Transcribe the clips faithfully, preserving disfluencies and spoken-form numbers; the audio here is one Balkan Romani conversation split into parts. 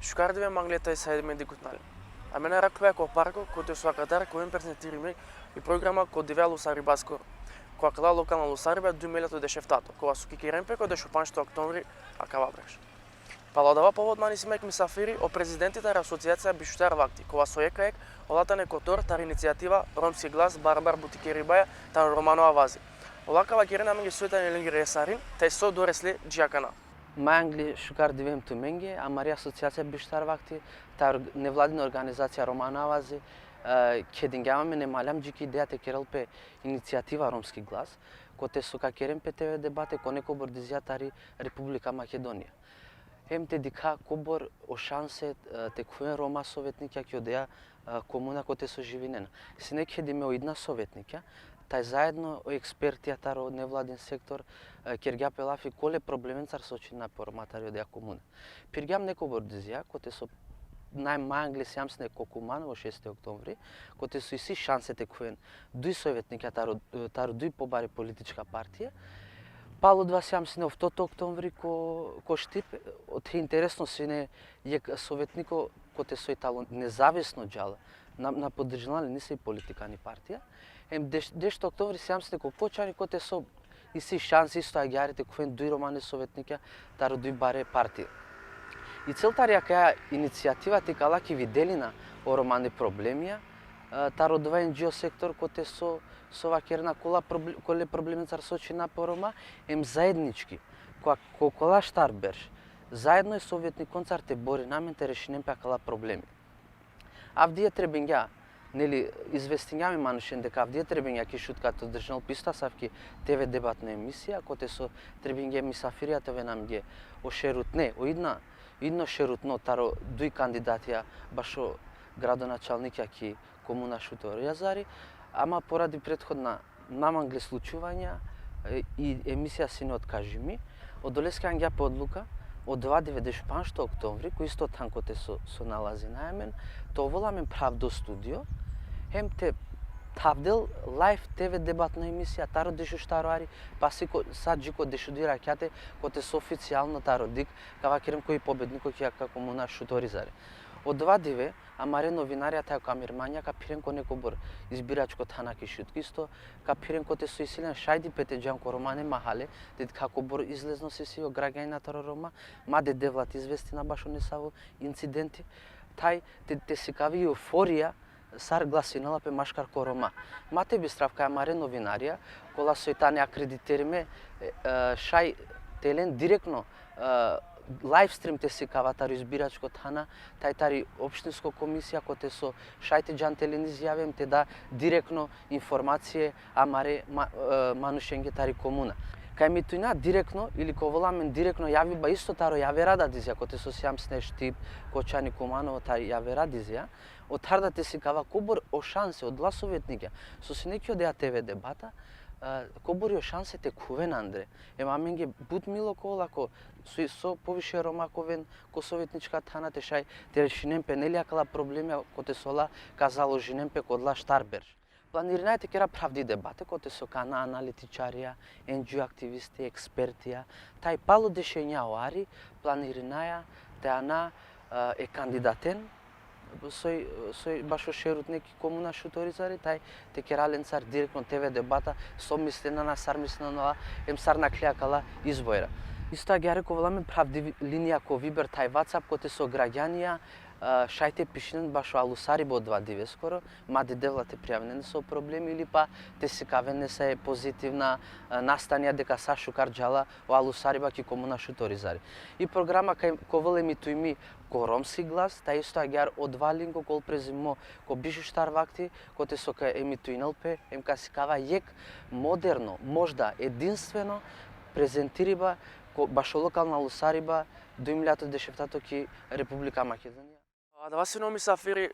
Šukar dive mangle taj sa edmen dikutnal. Amen arakhuja ko parko, kote so akatar ka oven prezentirim i programa ko dive alusaribaskoro, ko akala lokalna alusariba duj milja dešeftato, kova so ka keren pe ko dešupandžto oktomvri akava berš. Palo adava povod man isi mek misafiri o prezidenti tari Asocijacija Bišutar Vakti, kova so jekh jekh ola tane kotor tari inicijativa Romski glas Barbar Butikeribaja taro romano avazi. Ola ka vakeren amenge so tane lengere esarin, taj so doresle dži akana. Mangle šukar dive em tumenge, amari Asocijacija Bišutar Vakti, ta org-, nevladina organizacija Romano Avazi, e, kedingjam amen em aljam dži ki ideja te kerel pe inicijativa Romski glas, kote so ka keren pe T V debate ko nekobor dizija tari Republika Makedonija. Hem te dikha kobor o šanse, e, te khuven Roma sovetnikja ki odeja, e, komuna kote so živinena. Sine kedime o idna sovetnikja, taj zaedno o ekspertija taro nevladin sektor, e, kergja pe lafi kole problemencar so čhivena pe o Roma tari odeja komuna. Pirgjam nekobor dizija, kote so najmangle sijam sine ko Kumanovo šesti oktomvri, kote so isi šanse te khuven duj sovetnikja taro, e, taro duj pobare politička partija. Palo adava sijam sine oftoto oktomvri ko, ko Štip, ote interesno sine jekh sovetniko kote so i talo nezavisno džala, na, na podržinela le nisave politikani partija. Em deš-, dešto oktomvri sijam sine ko Kočani, kote so isi šanse isto agjaar te khuven duj romane sovetnikja taro duj bare partija. I cel tari akaja inicijativa te ikala ki videlina o romane problemija, e, taro dova N G O sektor kote so, so vakerena kola proble-, kole problemencar so čhivena pe o Roma, em zaednički, ko, ko kola štar berš, zaedno e sovetnikoncar te borina amen te rešinen pe akala problemi. Avdive trebingja, neli, izvestingjam e manušen deka avdive trebingja ki Šutka te održinel pe isto asavki T V debatno emisija, kote so trebingje misafirija te oven amenge o šerutne, o idna, idno šerutno taro duj kandidatija bašo gradonačalnikja ki komuna Šuto Orizari, ama poradi prethodna najmangle slučuvanja, e, i emisija sine otkažimi, odoleske angja pe odluka, odova dive dešupandžto oktomvri, ko isto than kote so, so nalazinaja amen, te ovel amen Pravdo studio, hem te thavdel live T V debatno emisija, taro dešuštaro ari, pa si ko, sa dži ko dešuduj rakjate, kote so oficijalno taro dikh, ka vakeren koj pobedniko ki akaja komuna Šuto Orizari. Odova dive, amare novinarja thaj o kamermanja ka phiren ko nekobor izbiračko thana ki Šutki isto, ka phiren kote so isi len šajdipe te džan ko romane mahale, te dikha kobor izleznost isi o gragjanja taro Roma, ma de Devla te izvestina bašo nesavo incidenti, thaj te, te sikavi euforija sar glasinela pe maškar ko Roma. Ma te bistrav kaj amare novinarja, kola so i tane akrediterime, e, e, šaj te len direktno, e, live stream te sikava taro izbiračko thana, thaj tari opštinsko komisija, kote so šaj te džan te len izjave em te da direktno informacije amare ma-, e, manušenge tari komuna. Kaj emitujna direktno ili ka ovel amen direktno javiba isto taro javera da dizija, kote so sijam sine Štip, Kočani, Kumanovo, tari javera dizija, othar da te sikava kobor o šanse odola sovetnikja so sine ki odeja T V debata, e, kobor i o šanse te khuven andre. Em amenge but milo ka ovel ako so, so poviše Roma ka oven ko sovetnička thana te šaj te rešinen pe, neli, akala problemija kote so ola ka založinen pe ko odola štar berš. Planirinaja te kera Pravdi debate, kote so ka ana analitičarja, N G O aktivisti, ekspertija, thaj palo dešenja o ari, planirinaja te ana, e, e kandidaten, soj, soj bašo šerutne ki komuna Šuto Orizari, thaj te kera lencar direktno T V debata, so mislinena, sar mislinena, em sar nakhli akala izbora. Isto agjaar ka ovel amen Pravdi linija ko Viber thaj WhatsApp, kote so gragjanja, e, šaj te pišinen bašo alusariba odova diveskoro, ma de Devla te prijavinen nesavo problemi ili pa te sikaven nesave pozitivna, e, nastanja deka sa šukar džala o alusariba ki komuna Šuto Orizari. I programa kaj ka ovel emitujmi ko Romski glas, thaj isto agjaar odova linko ka ovel prezimimo ko biš u štar vakti, kote so ka emitujnel pe, em ka sikava jekh moderno, možda edinstveno, prezentiriba ko, bašo lokalna alusariba, duj milja dešeftato ki Republika Makedonija. Adava sine o misafiri, e,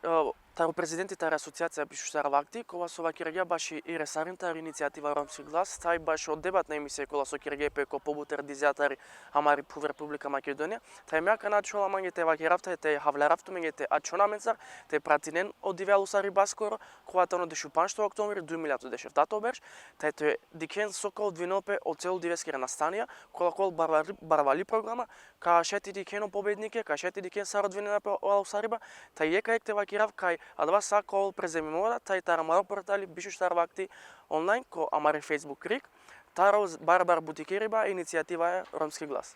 taro prezidenti tari Asocijacija Bišuštar Vakti, kova so vakergja baši i resarin tari inicijativa Romski glas, thaj bašo debatna emisija kola so kergje pe ko pobuter dizja tari amari phuv Republika Makedonija, thaj me akana ačhola mange te vakerav thaj te havlerav tumenge te ačhon amencar, te pratinen o dive Alusaribaskoro, kova tano dešupandžto oktobri duj miljato dešeftato berš, thaj te dikhen so ka odvinel pe o celo diveskere nastanija, kola kol barvali, barvali programa, ka šaj te dikhen o pobednike, ka šaj te dikhen sar odvinena pe o Alusariba, thaj jekh a jekh te vakerav kaj adava sa ka ol prezemimo da, thaj taro amaro portali Bišuštar Vakti online, ko amari Facebook krik, taro barabar butikeriba inicijativa Romski glas.